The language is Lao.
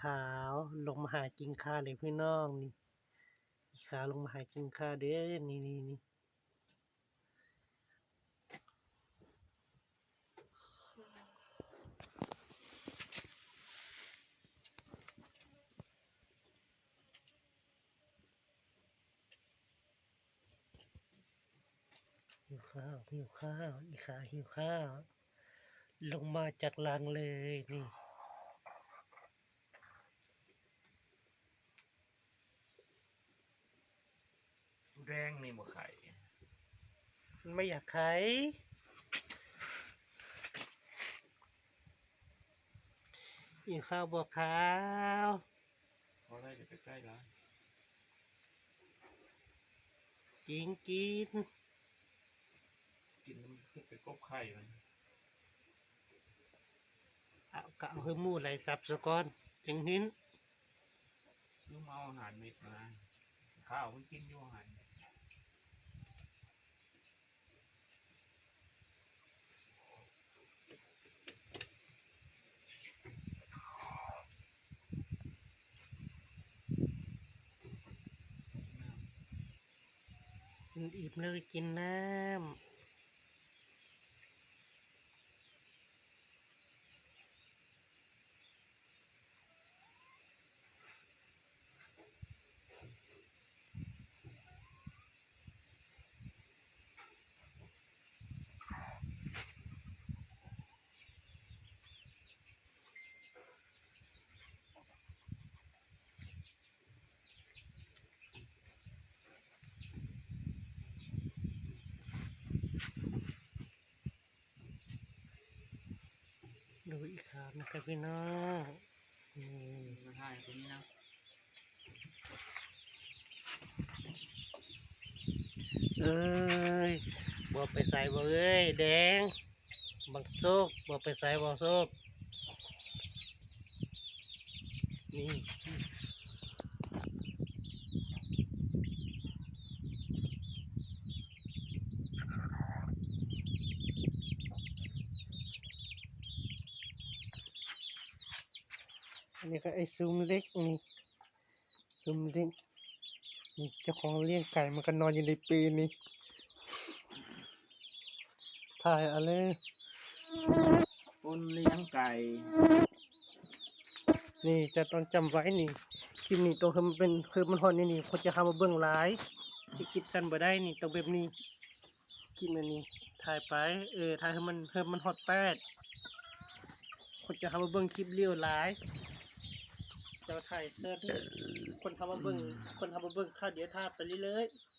ຂາວລົງມາຫາກິນຂ້າເລີຍພີ່ນ້ອງນີ້ ອີຂາວລົງມາຫາກິນຂ້າເດີ້ ນີ້ໆໆ. ຫິວຂ້າວ ຫິວຂ້າວ ອີຂາວຫິວຂ້າວ ລົງມາຈາກຫຼັງເລີຍນີ້. ແດງນີ້ບໍ່ໄຂ່ ມັນບໍ່ຢາກໄຂ່. ກິນຂ້າວບໍ່ຂາວ? ບໍ່ໄດ້ ຢ່າໄປໃກ້ຫຼາຍ. ກິນ ກິນ ກິນແລ້ວມັນຄືໄປກົບໄຂ່ມັນ. ເອົາ ກະເອົາໃຫ້ໝູ່ໄລ່ສັບສາກ່ອນ ຈັ່ງຫັ້ນ. ລືມເອົາອາຫານເມັດມາ ຂ້າວມັນກິນຢູ່ຫັ້ນ. ກິນອີ່ມແລ້ວກໍກິນນ້ຳ. ດູອີກຄາບນະຄະພີ່ນ້ອງ ນີ້ ມາຖ່າຍຕົງນີ້ນະ. ເອີຍ ບໍ່ໄປໃສບໍ່ເອີຍ ແດງ ບັກໂຊກ ບໍ່ໄປໃສບໍ່ໂຊກ ນີ້. ອັນນີ້ກໍໄອ້ຊຸມເລັກນີ້ ຊຸມເລັກ ນີ້ເຈົ້າຂອງລ້ຽງໄກ່ ມັນກໍນອນຢູ່ໃນປີນີ້ ຖ່າຍເອົາເລີຍ ຄົນລ້ຽງໄກ່. ນີ້ເຈົ້າຕ້ອງຈຳໄວ້ນີ້ ຄລິບນີ້ຕ້ອງໃຫ້ມັນເປັນ ໃຫ້ມັນຮອດນີ້ນີ້ ຄົນຈະຫາມາເບິ່ງຫຼາຍ ເຮັດຄລິບສັ້ນບໍ່ໄດ້ນີ້ ຕ້ອງແບບນີ້ ຄລິບແບບນີ້ ຖ່າຍໄປ ເອີ ຖ່າຍໃຫ້ມັນ ໃຫ້ມັນຮອດແປດ ຄົນຈະຫາມາເບິ່ງຄລິບລຽວຫຼາຍ ເຈົ້າຖ່າຍເສີດ ຄົນຫາມາເບິ່ງ ຄົນຫາມາເບິ່ງຄາວດຽວ ຖ່າຍໄປເລື້ອຍໆ.